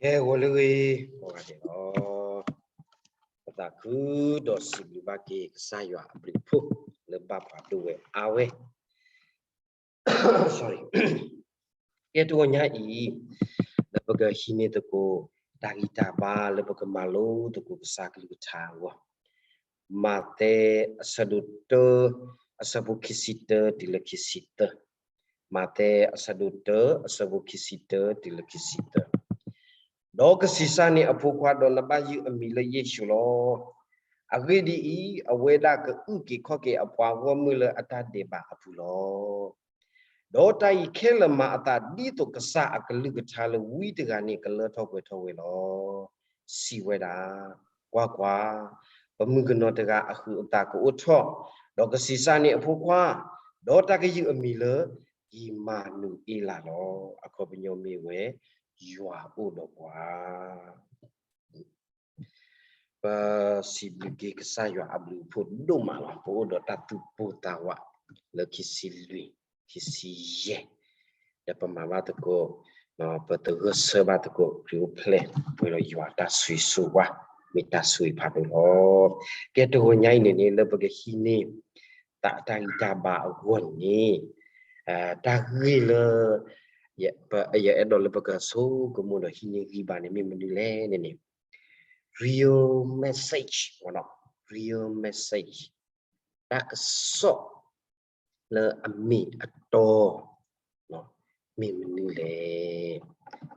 ကဲ ဂီၤလၢအဂ့ၤ ကိးဂၤဒဲးလီၤ. ပသးခုဒီးစံးဘျုးဘၣ်က့ၤကစၢ်ယွၤအဘျုးအဖှိၣ် လၢဘၣ်ပှၤဒိၣ်ဝဲအါဝဲ ကဲ တဂီၤညါအံၤ လၢပကဟံးန့ၢ်သကိး တၢ်ဂံၢ်တၢ်ဘါလၢပကမၤလိသကိးကစၢ်ကလုၢ်ကထါအဂီၢ်, မးသဲအဆၢဒိၣ်တၢ အဆၢဖိခံဆံတၢတုၤလၢခံဆံသၢ, မးသဲအဆၢဒိၣ်တၢ အဆၢဖိခံဆံတၢတုၤလၢခံဆံသၢ. ဒီးကဆံးစၢ်န့ၢ်အဖိခွါ ဒီးနဘၣ်ယုၢ်အမံၤလၢယ့ၣ်ၡူးလီၤ. အဂ့ၢ်ဒ်အံၤ, အဝဲဒၣ်ကအုၣ်က့ၤခီၣ်က့ၤအပှၤဂီၢ်မုၢ်လၢအတၢ်ဒဲးဘးအပူၤလီၤ. ဒီးတၢ်အံၤခဲလၢာ်မၤအသးဒ်သိးကစၢ်အကလုၢ်ကထါလၢဝံတဂၤန့ၣ် ကလၢထီၣ်ပှဲၤထီၣ်ဝဲလီၤ. စံးဝဲဒၣ်, ကွၢ်ကွၢ်, ပမုၣ်ကနီၤတဂၤအဟုးအသးကအိၣ်ထီၣ်, ဒီးကဆံးစၢ်န့ၢ်အဖိခွါ, ဒီးတၢ်ကယုၢ်အမံၤလၢ အံၤမၤနူၤအ့လးလီၤ. အခီပညီမ့ၢ်ဝဲ ယွၤအိၣ်ဒီးပှၤ ပစံးဘျုးက့ၤကစၢ်ယွၤအဘျုးအဖှိၣ်ဒိၣ်မးလီၤ. ပအိၣ်ဒီးတၢ်သူၣ်ပိၢ်သးဝးလၢခံဆံလွံၢ်, ခံဆံယဲၢ်, ဒီးပမၤဘၣ်သကိး, ပသဂၢၢ်ဆၢဘၣ်သကိးခရံာ်အိၣ်ဖျဲၣ် ပှဲၤဒီးယွၤတၢ်ဆိၣ်ဂ့ၤဆိၣ်ဝါ မ့ၢ်တၢ်ဆိၣ်ဂ့ၤဖးဒိၣ်လီၤ. ကဲ တဂီၤညါအံၤန့ၣ်န့ၣ် လၢပကဟံးန့ၢ် သးတၢ်ဂံၢ်တၢ်ဘါအဂီၢ်န့ၣ် တၢ်ဂ့ၢ်လၢ ယအဲၣ်ဒိးလၢပကဆိကမိၣ်ဒီးဟံးန့ၢ်ဂံၢ်ဘါန့ၣ် မ့ၢ်မနုၤလဲၣ်န့ၣ်န့ၣ် real message, real message, တၢ်ကစီၣ်လၢအမ့ၢ်အတီ မ့ၢ်မနုၤလဲၣ်.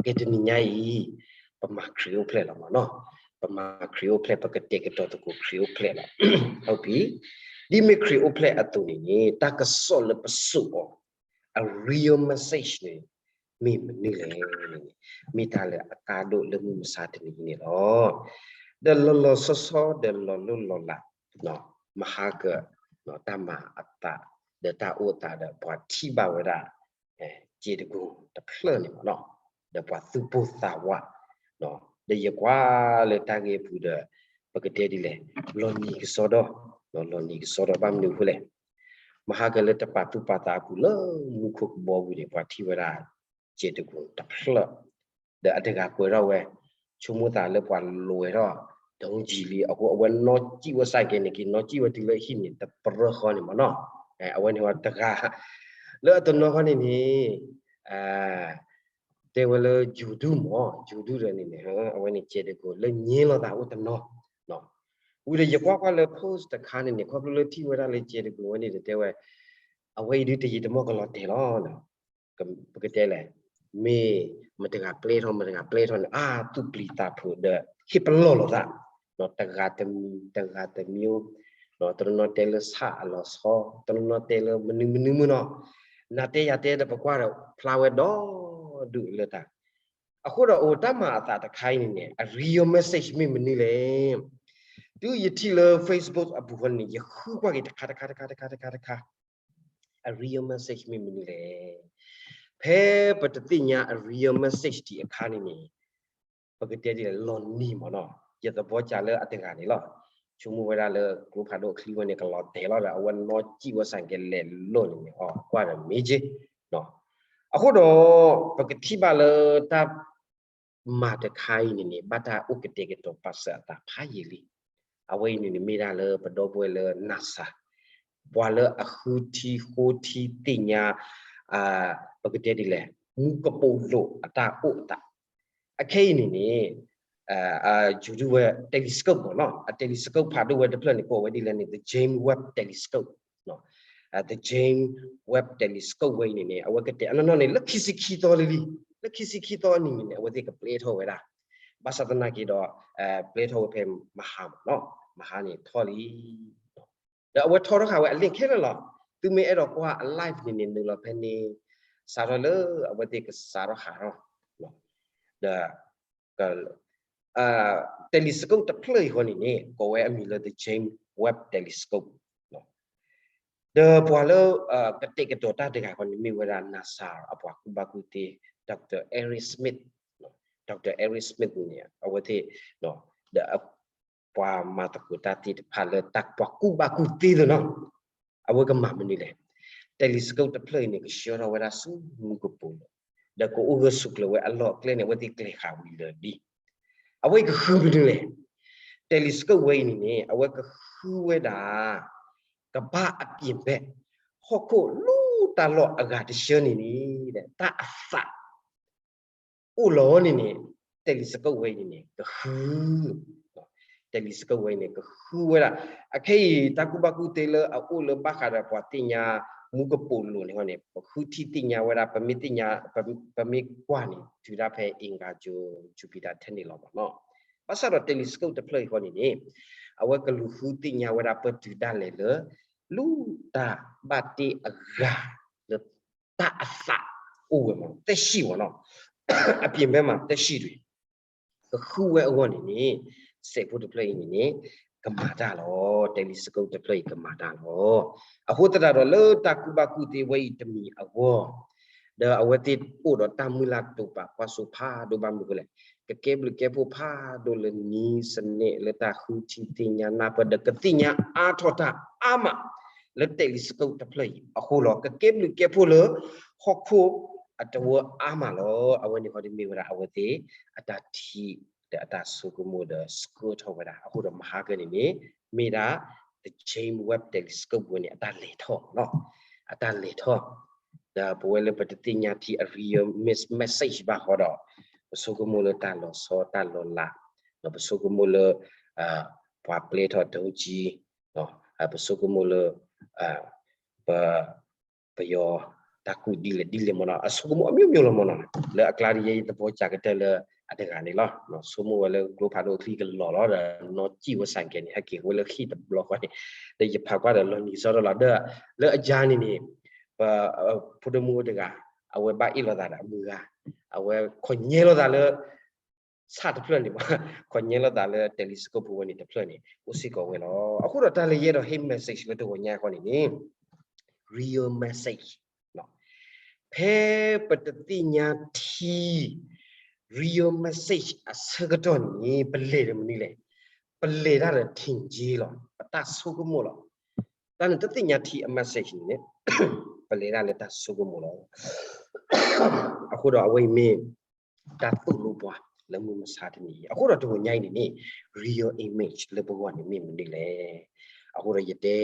ကဲ တနံၤညါအံၤ ပမၤခရံာ်အိၣ်ဖျဲၣ်လီၤမ့ၢ်နီၤ, ပမၤခရံာ်အိၣ်ဖျဲၣ် ပကတဲာ်ကတီၤသကိးခရံာ်အိၣ်ဖျဲၣ်လီၤ. ဟုတ်ပြီ, ဒ်မ့ၢ်ခရံာ်အိၣ်ဖျဲၣ်အသိးန့ၣ်န့ၣ် တၢ်ကစီၣ်လၢပစိာ်အီၤ အ real message န့ၣ် မ့ၢ်မနုၤလဲၣ်န့ၣ် မ့ၢ်တၢ်လၢအကါဒိၣ်လၢမုၢ်မဆါတနံၤအံၤန့ၣ်လီၤ. ဒီးလီၤလီၤဆီဆီ ဒီးလီၤလိၢ်လီၤလး မဟါက တၢ်မၤအသး ဒီးတၢ်အိၣ်သးဒီး ပှၤထံၣ်ဘၣ်ဝဲဒၣ် စဲးတကိၤတဖျၢၣ်န့ၣ်မ့ၢ်နီၤ, ဒီးပှၤသူၣ်ပိၢ်သးဝး, ဒီးယကွၢ်လၢတၢ်ဂ့ၢ်အပူၤဒီး ပကတဲဒ်လဲၣ်, လီၤနံၤကစီဒီ, လီၤနံၤကစီဒီ ဘၣ်မနုၤအဃိလဲၣ်. မဟါကလၢတပာ်သူၣ်ပာ်သးအပူၤလၢမူခိၣ်ကဘီပူၤန့ၣ် ပှၤထံၣ်ဝဲဒၣ် စဲးတကိၤတဖျၢၣ်, ဒီးအတဂၤကွဲးထီၣ်ဝဲ, ဆိကမိၣ်သးလၢပှၤလဲၤထီၣ် ဒုံးကျည်လံအဃိ အဝဲနီၣ်ကံၣ်ဝဲစၢ်ကဲန့ၣ်က့ၤ နီၣ်ကံၣ်ဝဲတုၤလၢဟံၣ်န့ၣ် တပရၢဃီန့ၣ်မ့ၢ်နီၤ, အဝဲန့ၣ်ဝဲတဂၤ လၢအတနီၤဃီန့ၣ်န့ၣ် တဲဝဲလၢ ယူၤဒူၣ်မ့ၢ် ယူၤဒူၣ်ဒီးန့ၣ်န့ၣ် အဝဲန့ၣ်စဲးတကိၤလၢညဲလီၤသးအိၣ်တနီၤ, ဝံၤဒီးယကွၢ်ကွၢ်လၢ post တခါန့ၣ်န့ၣ် ခီဖျိလၢထံၣ်ဝဲဒၣ်လၢစဲးတကိၤဝဲန့ၣ်ဒီးတဲဝဲ, အဝဲအံၤဒုးတယံာ်တမီၢ်ကလီၤတဲာ်လီၤ. ပကတဲလဲၣ်, မ့ၢ်မတဂၤပျဲထီၣ် မတဂၤပျဲထီၣ်န့ၣ် အါ သူၣ်ပျံၤသးဖုးဒီး ဟ့ၣ်ပလီၢ်လိာ်သး, တဂၤတမံၤ တဂၤတမံၤ, တနီၤနီၤတဲလၢဆၣ်အလီၤဆီ, တနီၤနီၤတဲလၢမနုၤမနုၤမုၢ်နီၤ, နၤတဲယၤတဲဒီးပကွၢ်ဒီးဖျါဝဲဒီဒူၣ်လၢတၢ်, အဃိဒီးအိၣ်တၢ်မၤအသးတခါအံၤန့ၣ်န့ၣ် အ real message မ့ၢ်မနုၤလဲၣ်. တုၤယထံၣ်လၢ Facebook အပူၤဃီန့ၣ် ယဃုကွၢ်က့ၤတခါတခါတခါတခါတခါတခါ အ real message မ့ၢ်မနုၤလဲၣ်. ဖဲပတသ့ၣ်ညါအ real message ဒံးအခါန့ၣ်န့ၣ် ပကတဲဒ်လဲၣ် လီၤနံၤမ့ၢ်နီၤ, ယသဘောကျလၢအတဂၤန့ၣ်လီၤ. ဆိကမိၣ်ဝဲဒၣ်လၢကျိဖးဒိၣ်အချံဝဲန့ၣ် ကလီၤတဲာ်လီၤဒီး အဝဲနီၣ်ကံၣ်ဝဲစၢ်ကဲလဲၤလိၣ်န့ၣ်န့ၣ် အီ ကွၢ်ဒီးမ့ၢ်က့, အဃိဒီး ပကထံၣ်ဘၣ်လၢတၢ် မၤတခါအံၤန့ၣ်န့ၣ် ဘၣ်တၢ်အိၣ်ကတဲာ်ကတီၤပာ်စၢၤအသးဖးယံာ်လံ. အဝဲအံၤန့ၣ်န့ၣ် မ့ၢ်ဒၣ်လၢပဒီပုၢ်ဝဲၢ်လၢ NASA ပှၤလၢအဃုထံဃိထံသ့ၣ်ညါ ပကတဲဒ်လဲၣ် မူကပိာ်လိာ်အတၢ်အိၣ်အသး အခဲအံၤန့ၣ်န့ၣ် ယူၤဒူၣ်ဝဲ telescope မ့ၢ်နီၤ, အ telescope ဖးဒိၣ်ဝဲတဖျၢၣ်န့ၣ် ကိးဝဲဒ်လဲၣ်န့ၣ် the James Webb Telescope ဒီး James Webb Telescope ဝဲအံၤန့ၣ်န့ၣ် အဝဲကတဲာ်အနီၢ်နီၢ်န့ၣ် လၢခံဆံခံသီလံလံ, လၢခံဆံခံသီအနံၤန့ၣ်န့ၣ် အဝဲသ့ၣ်ကပျဲထီၣ်ဝဲဒၣ်, ဘၣ်ဆၣ်သနာ်က့ဒီး ပျဲထီၣ်ဝဲဖဲမဟါမ့ၢ်နီၤ, မဟါန့ၣ်ထီၣ်လံ, ဒီးအဝဲထီထီၣ်ဃာ်ဝဲအ link ခဲလၢာ်လီၤ. သုမ့ၢ်အဲၣ်ဒိးကွၢ်အ live န့ၣ်န့ၣ် နုာ်လီၤဖဲန့ၣ် စးထီၣ်လၢအဝဲသ့ၣ်ကစးထီၣ်ဟးထီၣ်, ဒီး telescope တဖျၢၣ်အံၤဃီန့ၣ်န့ၣ် ကိးဝဲအမံၤလၢ the James Webb Telescope ဒီးပှၤလၢကတဲာ်ကတီၤတၢ်တဂၤဃီန့ၣ် မ့ၢ်ဝဲဒၣ် NASA အပှၤကူၣ်ဘၣ်ကူၣ်သ့ Doctor Eric Smith, Doctor Eric Smith န့ၣ် အဝဲသ့ၣ် ဒီး ပှၤမၤသကိးတၢ်သ့ၣ်တဖၣ်လၢတၢ်ပှၤကူၣ်ဘၣ်ကူၣ်သ့သ့ၣ်နီၤ, အဝဲကမၤမနုၤလဲၣ်. telescope တဖျၢၣ်အံၤန့ၣ် ကဆှၢထီၣ်ဝဲဒၣ်ဆူမူကပိာ်လိာ် ဒီးကအိၣ်ဂၢၢ်ဆိးကျၢၤဝဲအလီၢ်အကျဲန့ၣ် အဝဲသ့ၣ်ကျဲၤဃာ်ဝံၤလၢာ်လံ. အဝဲအံၤကဃုမနုၤလဲၣ်. တဲလံးစကပ်ဝဲအံၤန့ၣ်န့ၣ် အဝဲကဃုဝဲဒၣ် ကမ္ဘာ့အပြင်ဘက် ဟီၣ်ခိၣ်လူၤတၢ်လီၢ်အဂၤတဆှၢန့ၣ်န့ၣ် တၢ်အသး အိၣ်လီၤန့ၣ်န့ၣ် တဲလံးစကပ်ဝဲအံၤန့ၣ်န့ၣ် ကဃု တဲလံးစကပ်ဝဲအံၤန့ၣ် ကဃုဝဲဒၣ်. အခဲအံၤ တၢ်ကူၣ်ဘၣ်ကူၣ်သ့လၢအအိၣ်လၢဘၣ်ဃးဒီးပှၤသ့ၣ်ညါမူကပိာ်လိၤန့ၣ်ဟီန့ၣ် ပဃုထံၣ်သ့ၣ်ညါဝဲဒၣ် ပမ့ၢ်သ့ၣ်ညါ ပမ့ၢ်ကွၢ်န့ၣ် တုၤဒၣ်ဖဲအင်္ဂါဂြိုဟ် Jupiter ထဲန့ၣ်လီၤမ့ၢ်နီၤ. ဘၣ်ဆၣ်ဒီးတဲလံးစကပ်တဖျၢၣ်အံၤဃီန့ၣ်န့ၣ် အဝဲကလူၤဃုသ့ၣ်ညါဝဲဒၣ်ပၢၢ်တုၤဒၣ်လဲာ်လၢ လူၤတၢ်ဘၣ်တ့အဂၤလၢ တၢ်အသးအိၣ်ဝဲမ့ၢ်နီၤ သက်ရှိမ့ၢ်နီၤ အပြင်ဘက်မှာ သက်ရှိတွေ ကဃုဝဲအဂီၢ်န့ၣ်န့ၣ် စဲးဖိတဖျၢၣ်အံၤန့ၣ်န့ၣ် ကမၤတၢ်လီၤ. တဲလံးစကပ်တဖျၢၣ်အံၤကမၤတၢ်လီၤ. အဃိသတးဒီးလၢတၢ်ကူၣ်ဘၣ်ကူၣ်သ့ဝဲအံၤတမံၤအဂီၢ် ဒီးအဝဲသ့ၣ်အိၣ်ဒီးတၢ်မုၢ်လၢ်တိာ်ပာ်ကွၢ်စိဖးဒိၣ်ဘၣ်မနုၤအဃိလဲၣ်, ကကဲဘျုးကဲဖှိၣ်ဖးဒိၣ်လၢနံၤစနဲးလၢတၢ်ဃုထံၣ်သ့ၣ်ညါနၢ်ပၢၢ် ဒီးကသ့ၣ်ညါအါထီၣ်တၢ်အါမး လၢတဲလံးစကပ်တဖျၢၣ်အံၤအဃိလီၤ. ကကဲဘျုးကဲဖှိၣ်လၢဟီၣ်ခိၣ်အတဝၢအါမးလီၤ. အဝဲန့ၣ်ဃီဒ်မ့ၢ်ဝဲဒၣ်အဝဲသ့ၣ်အတၢ်ထံၣ် ဒီးအတၢ်ဆိကမိၣ်ဒီးဆှၢထီၣ်ဝဲဒၣ် အဃိဒီးမဟါကန့ၣ်န့ၣ် မ့ၢ်ဒၣ် the James Webb Telescope ဝဲန့ၣ် အတၢ်လဲၤထီၣ်နီၤ အတၢ်လဲၤထီၣ် ဒီးပဝဲလၢပတသ့ၣ်ညါထံအ real message ဘၣ်ဃီဒီး ပဆိကမိၣ်လၢတၢ်လီၤဆီတၢ်လီၤလး ဒီးပဆိကမိၣ်လၢ ပှၤပျဲထီၣ်ဒိကံ ပဆိကမိၣ်လၢ ပ ပယီၤတၢ်ကူၣ်ဒ်လဲၣ်ဒ်လဲၣ်မ့ၢ်နီၤ အဆိကမိၣ်အမျိုးမျိုးလီၤမ့ၢ်နီၤ လၢအကျါဒ်ယဲယသဘောကျကတၢၢ်လၢအတဂၤန့ၣ်လီၤ. ဆိကမိၣ်ဝဲလၢကျိဖးဒိၣ်အချံကလီၤလီၤဒီး နီၢ်စံၣ်ဝဲစၢ်ကဲန့ၣ် ဟဲက့ၤဝဲလၢဃံၣ်တဘျီဃီန့ၣ် ဒီးယဖးကွၢ်ဒီးလီၤနံၤစီဒီလီၤဒီး လၢအယါန့ၣ်န့ၣ် ပ ဖိဒိၣ်မုၣ်အိၣ်တဂၤ အဝဲဘၣ်အ့ၣ်လိာ်သးဒီးအမုၢ်ဂၤ အဝဲခီၣ်ညဲလိာ်သးလၢ ဆၣ်တဖျၢၣ်န့ၣ် ခီၣ်ညဲလိာ်သးလၢ telescope ဝဲန့ၣ်တဖျၢၣ်န့ၣ် အိၣ်စ့ၢ်ကီးဝဲလီၤ. အဃိဒီးတၢ်လၢယအဲၣ်ဒိးဟ့ၣ် message လၢတဂီၤညါအံၤဃီန့ၣ်န့ၣ် real message ဖဲပတသ့ၣ်ညါထံ real message အဆၢကတီၢ်န့ၣ် ပလဲၤဒီးမနုၤလဲၣ်, ပလဲၤတၢ်ဒီး ထင်ကြေး လီၤ, ပတၢ်ဆိကမိၣ်လီၤ. တၢ်နတသ့ၣ်ညါထံအ message န့ၣ်န့ၣ် ပလဲၤတၢ်လၢတၢ်ဆိကမိၣ်လီၤ. အဃိဒီးအဝဲအံၤမ့ၢ် တၢ်သိၣ်လိပှၤလၢမုၢ်မဆါတနံၤအံၤ အဃိဒီးတဂီၤညါအံၤန့ၣ်န့ၣ် real image လၢပဂီၢ်န့ၣ်မ့ၢ်မနုၤလဲၣ်. အဃိဒီးယတဲ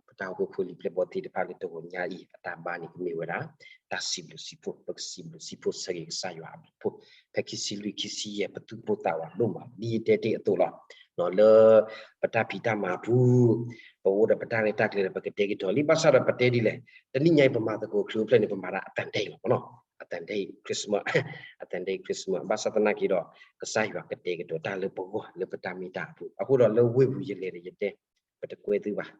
ပတၢ်အိၣ်ဖှိၣ်ဖိလံၤပျဲၢ်ဘီၣ်သ့ၣ်တဖၣ်လၢတဂီၤညါအံၤ အတၢ်ဘါန့ၣ်ကမ့ၢ်ဝဲဒၣ် တၢ်စံးဘျုးစံးဖှိၣ်, ပကစံးဘျုးစံးဖှိၣ်ဆၢဂ့ၤကစၢ်ယွၤအဘျုးအဖှိၣ်, ဖဲခံဆံလွံၢ်ခံဆံယဲၢ် ပသူၣ်ပိၢ်သးဝးဒိၣ်မး ဒ်ယတဲတ့ၢ်အသိးလီၤ. လၢပတၢ်ဖံးတၢ်မၤအပူၤ ပအိၣ်ဒီးပတၢ်ရဲၣ်တၢ်ကျဲၤဒီးပကတဲာ်ကတီၤလံ ဘၣ်ဆၣ်ဒီးပတဲဒ်လဲၣ် တနံၣ်ညါအံၤပမၤသကိးခရံာ်အိၣ်ဖျဲၣ်န့ၣ် ပမၤဒၣ်အသံတဟ့ၣ်လီၤမ့ၢ်နီၤ, အသံတဟ့ၣ် Christmas, အသံတဟ့ၣ် Christmas ဘၣ်ဆၣ်သနာ်က့ဒီး ကစၢ်ယွၤကတဲာ်ကတီၤတၢ်လၢပဂီၢ်လၢပတၢ်မ့ၢ်တၢ်အပူၤ အဃိဒီးလၢဝ့ၢ်ပူၤယလဲၤဒီးယတဲ ပတကွဲသုဘၣ်,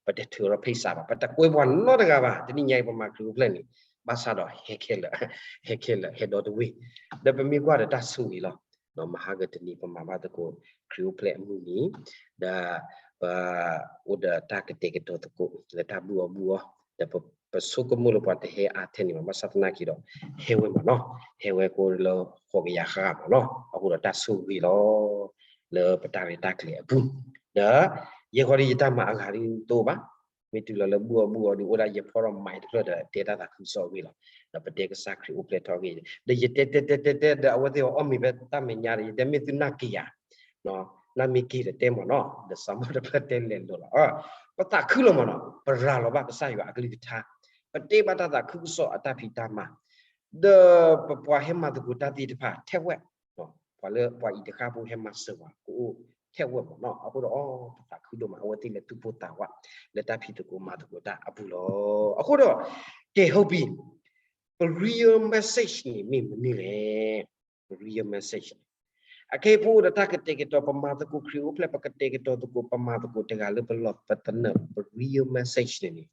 ပတထုးထီၣ်ဖ့ၣ်စးဘၣ်, ပတကွဲပှၤနီတဂၤဘၣ်, တနံၣ်ညါအံၤပမၤခရံာ်အိၣ်ဖျဲၣ်န့ၣ် ဘၣ်ဆၣ်ဒီးဟဲခဲလၢာ်, ဟဲခဲလၢာ် ဟဲဒီတဝ့ၢ်, ဒီးပမ့ၢ်ကွၢ်ဒီးတၢ်ဆိၣ်ဂ့ၤလီၤ. မဟါကတနံၤပမၤဘၣ်သကိး ခရံာ်အိၣ်ဖျဲၣ်အမုၢ်နံၤ, ဒီးပ အိၣ်ဒီးတၢ်ကတဲာ်ကတီၤသကိး လၢတၢ်ဘူၣ်အီၤဘူၣ်အီၤ, ဒီးပဆိကမိၣ်လၢပှၤတဟဲအါထဲန့ၣ်ဘၣ်, ဘၣ်ဆၣ်သနာ်က့ဒီး ဟဲဝဲမ့ၢ်နီၤ, ဟဲဝဲကိးလၢဃိးကယၤဃၣ်မ့ၢ်နီၤ, အဃိဒီးတၢ်ဆိၣ်ဂ့ၤလီၤ လၢပတၢ်ရဲၣ်တၢ်ကျဲၤအပူၤ, ဒီး ယဲဃီဒီးယတၢ်မၤအဂၤဒ်သိးဘၣ်, မ့ၢ်တုၤလီၤလၢဘူၣ်အီၤဘူၣ်အီၤဒီး အိၣ်ဒၣ်ယဖီၣ်ထီၣ်မၤတဖျၢၣ်ဒီး တဲတၢ်သးခုကစီၣ်အဂ့ၢ်လီၤ, ဒီးပတဲကစၢ်ခရံာ်အိၣ်ဖျဲၣ်ထီၣ်အဂ့ၢ်, ဒီးယတဲတဲတဲတဲတဲ ဒီးအဝဲသ့ၣ်အီၤအီၣ်မ့ၤဖဲတၢ်မဲာ်ညါဒီး ယတဲမ့ၢ်သုနၢ်က့ၤယၤ နၢ်မ့ၢ်က့ၤဒီးတဲမ့ၢ်နီၤ, ဒီးစီၤမိၣ်တဖျၢၣ်တဲလဲၤလိာ်လီၤ, ပသးခုလီၤမ့ၢ်နီၤ, ပရၤလီၤဘၣ်ကစၢ်ယွၤအကလုၢ်ကထါ, ပတဲဘၣ်တၢ်သးခုကစီၣ်အတၢ်ဖံးတၢ်မၤ, ဒီးပပှၤဟဲမၤသကိးတၢ်သ့ၣ်တဖၣ်ထဲဝဲ, ပှၤလၢပှၤအံၤတဃၣ်ဖိဟဲမၤစၢၤပှၤကအိၣ်ထဲဝဲမ့ၢ်နီၤ, အဃိဒီးအီၤ ပသးခုဒိၣ်မး အဝဲသ့ၣ်လဲၤသူၣ်ပိၢ်သးဝး လၢတၢ်ဖံးသကိးမၤသကိးတၢ်အပူၤလီၤ. အဃိဒီး ကဲ ဟုတ်ပြီ, ပ real message န့ၣ်မ့ၢ်မနုၤလဲၣ် real message န့ၣ်, အခဲအံၤပအိၣ်ဒီးတၢ်ကတဲာ်ကတီၤ ပမၤသကိးခရံာ်အိၣ်ဖျဲၣ် ပကတဲာ်ကတီၤသကိး ပမၤသကိးတဂၤလၢပလီၢ်ပသနၢၣ် ပ real message န့ၣ်န့ၣ်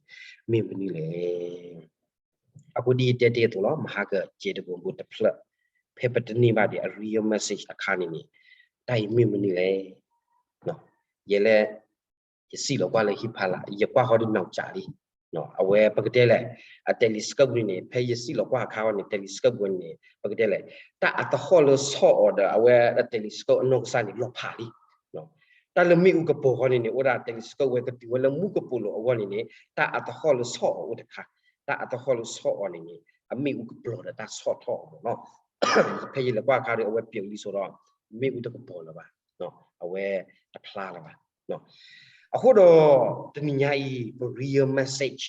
မ့ၢ်မနုၤလဲၣ်. အဃိဒ်ယတဲတ့ၢ်အသိးလီၤ, မဟါကကဲတဘိဘိတဖျၢၣ်, ဖဲပတန့ၢ်ဘၣ်ဒံးအ real message အခါန့ၣ်န့ၣ် တၢ်အံၤမ့ၢ်မနုၤလဲၣ်. ယဲလဲၣ် ယစံၣ်လီၤကွၢ်လၢဟံၣ်ဖီလာ် ယကွၢ်ဃီဒီးနီၢ်ကၠးလံ. အဝဲပကတဲလဲၣ် အ telescope န့ၣ်န့ၣ် ဖဲယစံၣ်လီၤကွၢ်အခါဃီန့ၣ် telescope န့ၣ် ပကတဲလဲၣ် တၢ်အသဟီၣ်လၢဆီၣ်အီၤဒီး အဝဲ telescope အနီၢ်ကစၢ်န့ၣ် လီၤဖးလံ. တၢ်လၢမ့ၣ်အူကပီၤဃီန့ၣ်န့ၣ် အိၣ်ဒၣ် telescope ဝဲကတုၤဝဲလၢမူကပိာ်လိၤအဂီၢ်န့ၣ်န့ၣ် တၢ်အသဟီၣ်လၢဆီၣ်အီၤအိၣ်တခါ, တၢ်အသဟီၣ်လၢဆီၣ်အီၤန့ၣ်န့ၣ် အမ့ၣ်အူကပျီၤဒီးတၢ်ဆီၣ်ထီၣ်အီၤမ့ၢ်နီၤ. ဖဲယလဲၤကွၢ်အခါဒီး အဝဲပျီၤလံစိဒီး မ့ၣ်အူတကပီၤလၢၤဘၣ်, အဝဲတဖျါလၢၤဘၣ်. အဃိဒီး တနံၤညါအံၤ ပ real message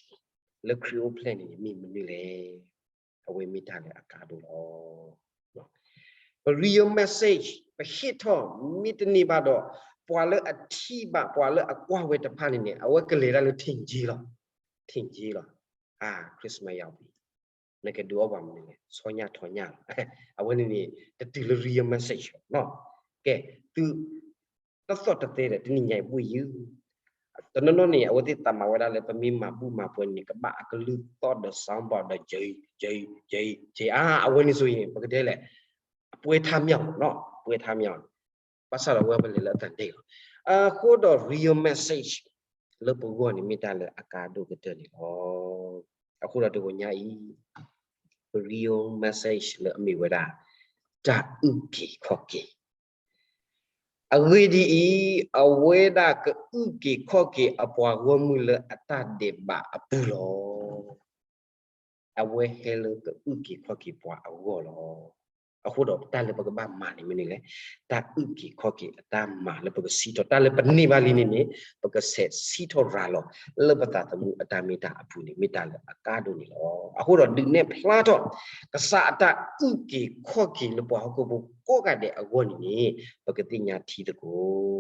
လၢခရံာ်အိၣ်ဖျဲၣ်န့ၣ် မ့ၢ်မနုၤလဲၣ်. အဝဲမ့ၢ်တၢ်လၢအကါဒိၣ်လီၤ. ပ real message ပဟ့ၣ်ထီၣ်မ့ၢ်တန့ၢ်ဘၣ်ဒီး ပှၤလၢအထံၣ်ဘၣ် ပှၤလၢအကွၢ်ဝဲတဖၣ်န့ၣ်န့ၣ် အဝဲကလဲၤဒၣ်လၢ ထင်ကြေးလီၤ, ထင်ကြေးလီၤ. အါ Christmas ယၤပံၤ နကဒုးအီၣ်ပှၤမနုၤလဲၣ်, ဆီညၣ်ထီညၣ်လီၤ. အဝဲန့ၣ်န့ၣ် တတုၤလၢ real message ဘၣ်နီၤ. ကဲ သု တၢ်သီၣ်တသ့ဒီး တနံၤညါအံၤဘှံးယုၢ် တနီၤနီၤန့ၣ် အဝဲသ့ၣ်သးမၤဝဲဒၣ်လၢ ပမ့ၢ်မၤဘူၣ်မၤပှဲၤန့ၣ် ကဘၣ်အကလုၢ်သီၣ်ဒီး sound board ဒီး ကကကက အါ အဝဲန့ၣ်ဆိအံၤ ပကတဲလဲၣ် အပွဲထါမြောက်နီၤ, ပွဲထါမြောက် ဘၣ်ဆၣ်ဒီးအဝဲပလဲၤလၢအသးဒ့ၣ်လီၤ. အဃိဒီး real message လၢပဂီၢ်န့ၣ် မ့ၢ်တၢ်လၢအကါဒိၣ်ကတၢၢ်န့ၣ်လီၤ. အဃိဒီးတဂီၤညါအံၤ real message လၢအမ့ၢ်ဝဲဒၣ် တၢ်အုၣ်က့ၤခီၣ်က့ၤ အဂ့ၢ်ဒ်အံၤ, အဝဲဒၣ်ကအုၣ်က့ၤခီၣ်က့ၤအပှၤဂီၢ်မုၢ်လၢအတၢ်ဒဲးဘးအပူၤလီၤ. အဝဲဟဲလၢကအုၣ်က့ၤခီၣ်က့ၤပှၤအဂီၢ်လီၤ. အဃိဒီးတၢ်လၢပကဘၣ်မၤန့ၣ်မနုၤလဲၣ်, တၢ်အုၣ်က့ၤခီၣ်က့ၤအတၢ်မၤလၢပကစံးထီၣ် တၢ်လၢပန့ၢ်ဘၣ်လံန့ၣ်န့ၣ် ပကဆဲးစံးထီၣ်ရၤလီၤ လၢပသးသမူအတၢ်မ့ၢ်တၢ်အပူၤန့ၣ် မ့ၢ်တၢ်လၢအကါဒိၣ်န့ၣ်လီၤ. အဃိဒီးဒုးနဲၣ်ဖျါထီၣ် ကစၢ်အတၢ်အုၣ်က့ၤခီၣ်က့ၤလၢပှၤဟီၣ်ခိၣ်ဖိကိးဂၤဒဲးအဂီၢ်န့ၣ်န့ၣ် ပကသ့ၣ်ညါထံသကိ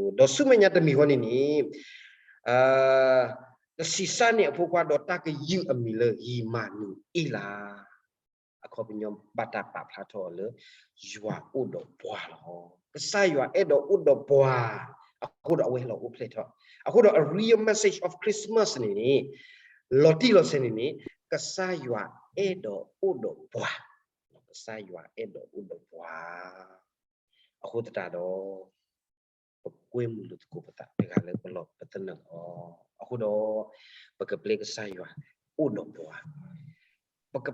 း, ဒီးဆူမဲာ်ညါတမံၤဃီန့ၣ်န့ၣ် တဆံးစၢ်န့ၢ်အဖိခွါဒီးတၢ်ကယုၢ်အမံၤလၢ ဧ့မၤနူၤအ့လး အခီပညီဘၣ်တၢ်ပာ်ဖျါထီၣ်အီၤလၢ ယွၤအိၣ်ဒီးပှၤလီၤ. ကစၢ်ယွၤအဲၣ်ဒိးအိၣ်ဒီးပှၤ, အဃိဒီးအဝဲဟဲလီၤအိၣ်ဖျဲၣ်ထီၣ်. အဃိဒီး a real message of Christmas န့ၣ်န့ၣ် လီၤတံၢ်လီၤဆဲးန့ၣ်န့ၣ် ကစၢ်ယွၤအဲၣ်ဒိးအိၣ်ဒီးပှၤ, ကစၢ်ယွၤအဲၣ်ဒိးအိၣ်ဒီးပှၤ အဃိသတးဒီး ပကွဲမုာ်လိာ်သကိးပသးတဂၤလၢပလီၢ်ပသနၢၣ်လီၤ. အဃိဒီး ပကပျဲကစၢ်ယွၤအိၣ်ဒီးပှၤ, ပက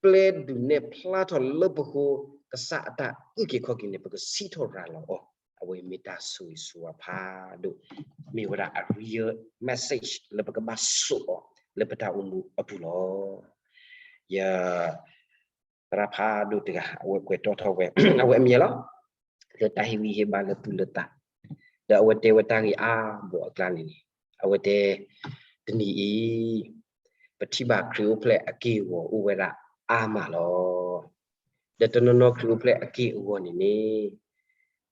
ပျဲဒုးနဲၣ်ဖျါထီၣ်လၢပဃိ ကစၢ်အတၢ်အုၣ်က့ၤခီၣ်က့ၤန့ၣ် ပကစံးထီၣ်ရၤလီၤအီၤ, အဝဲမ့ၢ်တၢ်ဆိၣ်ဂ့ၤဆိၣ်ဝါဖးဒိၣ်, မ့ၢ်ဝဲဒၣ် a real message လၢပကဘၣ်စိာ်အီၤလၢပတၢ်အိၣ်မူအပူၤလီၤ. ယ သရၣ်ဖးဒိၣ်တဂၤ အဝဲကွဲးတီထီၣ်ဝဲ အဝဲအမံၤလီၤ, လၢတၢ်ဟ့ၣ်ဂံၢ်ဟ့ၣ်ဘါလၢသူၣ်လၢသး, ဒီးအဝဲတဲဝဲတၢ်ဂ့ၢ်အါဘိးအကျါန့ၣ်န့ၣ် အဝဲတဲ, တနံၤအံၤ ပထံၣ်ဘၣ်ခရံာ်အိၣ်ဖျဲၣ်အက့ၢ်အဂီၤအိၣ်ဝဲဒၣ်အါမးလီၤ. ဒီးတနီၤနီၤခရံာ်အိၣ်ဖျဲၣ်အက့ၢ်အဂီၤန့ၣ်န့ၣ်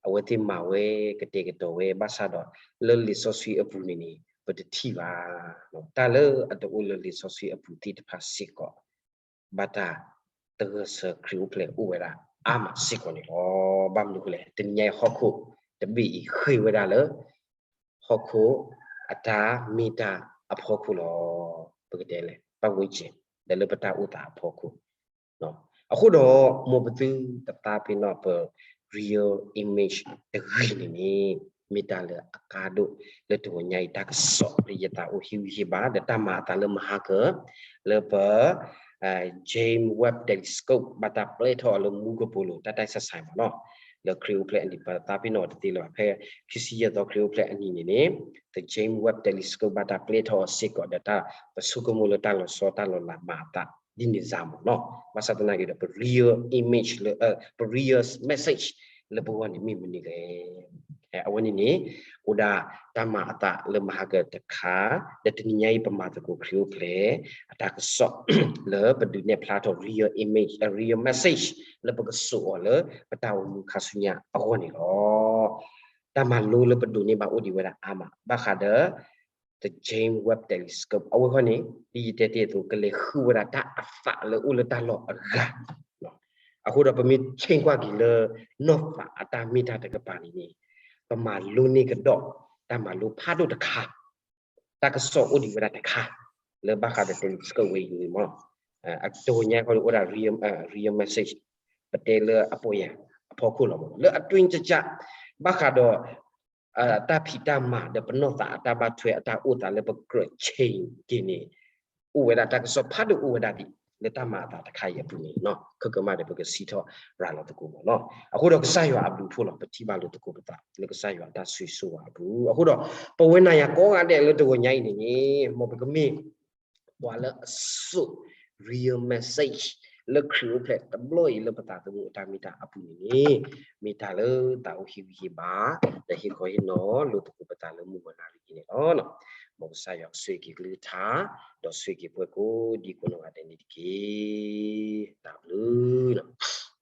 အဝဲသ့ၣ်မၤဝဲကတဲာ်ကတီၤဝဲ ဘၣ်ဆၣ်ဒီး လၢလံာ်စီဆှံအပူၤန့ၣ်န့ၣ် ပတထံၣ်ဘၣ်. တၢ်လၢအတအိၣ်လၢလံာ်စီဆှံအပူၤသ့ၣ်တဖၣ်စ့ၢ်ကီး ဘၣ်တၢ်သဂၢၢ်ဆၢခရံာ်အိၣ်ဖျဲၣ်အိၣ်ဝဲဒၣ်အါမးစ့ၢ်ကီးန့ၣ်လီၤ. ဘၣ်မနုၤအဃိလဲၣ်, တနံၤညါအံၤဟီၣ်ခိၣ်တဘ့ၣ်အံၤဃ့ၢ်ဝဲဒၣ်လၢ ဟီၣ်ခိၣ်အတၢ်မ့ၢ်တၢ်အဖီခိၣ်လီၤ. ပကတဲလဲၣ် ပတ်ဝန်းကျင် ဒီးလၢပတၢ်အိၣ်သးအဖီခိၣ် အဃိဒီး မ်ပသုတသးပ့ၤနီၣ်ပ real image တဂ့ၤန့ၣ်န့ၣ် မ့ၢ်တၢ်လၢအကါဒိၣ်လၢတဂီၤညါအံၤ တၢ်ကစီၣ်လၢယသးအိၣ်ဟ့ၣ်ဂံၢ်ဟ့ၣ်ဘါ ဒီးတၢ်မၤအသးလၢမဟါကၢ လၢပ James Webb Telescope ဘၣ်တၢ်ပျဲထီၣ်အီၤလၢမူကပိာ်လိၤ တၢ်တၢ်ဆဲးဆဲးမးနီၤ လၢခရံာ်အိၣ်ဖျဲၣ်အနံၤ ပသးပ့ၤနီၣ်တသ့လၢၤဘၣ် ဖဲခံဆံယဲၢ်သီခရံာ်အိၣ်ဖျဲၣ်အနံၤန့ၣ်န့ၣ် the James Webb Telescope ဘၣ်တၢ်ပျဲထီၣ်အီၤစ့ၢ်ကီးဒီး တၢ်ပဆိကမိၣ်လၢတၢ်လီၤဆီတၢ်လီၤလးမၤအသး ဒ်န့ၣ်စ့ၢ်မးနီၤ ဘၣ်ဆၣ်သနာ်က့ဒီး ပ real image လၢ ပ real message လၢပဂီၢ်န့ၣ်မ့ၢ်မနုၤလဲၣ်. အဝဲန့ၣ်န့ၣ် အိၣ်ဒၣ်တၢ်မၤအသးလၢမဟါကၢတခါ ဒီးတနံၤညါအံၤပမၤသကိးခရံာ်အိၣ်ဖျဲၣ် အတၢ်ကစီၣ် လၢပဒုးနဲၣ်ဖျါထီၣ် real image, a real message လၢပကစိာ်အီၤလၢပတၢ်အိၣ်မူခါဆူညါအဂီၢ်န့ၣ်လီၤ. တၢ်မၤလိလၢပဒိးန့ၢ်ဘၣ်အိၣ်ဒံးဝဲဒၣ်အါမး ဘၣ်ဃးဒီး the James Webb Telescope အဝဲဃီန့ၣ် ဒ်ယတဲတ့ၢ်အသိး ကလဲၤဃုဝဲဒၣ်တၢ်အသးလၢအိၣ်လၢတၢ်လီၢ်အဂၤ အဃိဒီးပမ့ၢ်ဆ့ၣ်ကွၢ်က့ၤလၢ နီၢ်သးအတၢ်မ့ၢ်တၢ်တကပၤန့ၣ်န့ၣ် ပမၤလိန့ၢ်ကဒီး တၢ်မၤလိဖးဒိၣ်တခါ တၢ်ကစီၣ်အိၣ်ဒံးဝဲဒၣ်တခါ လၢဘၣ်ဃးဒီး telescope ဝဲအံၤန့ၣ်မး အတဂီၤညါဃီဒီးအိၣ်ဒၣ် real, real message ပတဲလၢအပီၢ်ယၢ်အဖီခိၣ်လီၤမး လၢအတွင်းကျကျ ဘၣ်ဃးဒီး တၢ်ဖံးတၢ်မၤဒီးပနီၢ်သးအတၢ်ဘၣ်ထွဲ အတၢ်အိၣ်သးလၢပကြၢးဆ့ၣ်က့ၤန့ၣ် အိၣ်ဝဲဒၣ်တၢ်ကစီၣ်ဖးဒိၣ်အိၣ်ဝဲဒၣ်ဒ် လၢတၢ်မၤအသးတခါအံၤအပူၤန့ၣ် ခဲကမၣ်ဒီးပကစံးထီၣ်ရၤလီၤသကိးမးနီၤ အဃိဒီးကစၢ်ယွၤအဘျုးအဖှိၣ်လီၤ ပထံၣ်ဘၣ်လိာ်သကိးပသးလၢကစၢ်ယွၤအတၢ်ဆိၣ်ဂ့ၤဆိၣ်ဝါအပူၤ အဃိဒီး ပဝဲနၤယၤကိးဂၤဒဲးလၢတဂီၤညါအံၤန့ၣ်န့ၣ် မ်ပကမ့ၢ် ပှၤလၢအစိာ် real message လၢခရံာ်အိၣ်ဖျဲၣ်တဘျီအံၤလၢပသးသမူအတၢ်မ့ၢ်တၢ်အပူၤန့ၣ်န့ၣ်, မ့ၢ်တၢ်လၢတၢ်အိၣ်ဟ့ၣ်ဂံၢ်ဟ့ၣ်ဘါ, ဒီးဟ့ၣ်ခီဟ့ၣ်နီၤလိာ်သကိးပသးလၢမုၢ်ဂီၤနၣ်ရံၣ်အံၤန့ၣ်လီၤ. မ်ကစၢ်ယွၤဆိၣ်ဂ့ၤက့ၤကလုၢ်ကထါ, ဒီးဆိၣ်ဂ့ၤက့ၤပှၤကိးဒံကိးနီၢ်ဂၤဒဲးန့ၣ်တက့ၢ်. တၢ်ဘျုးလီၤ.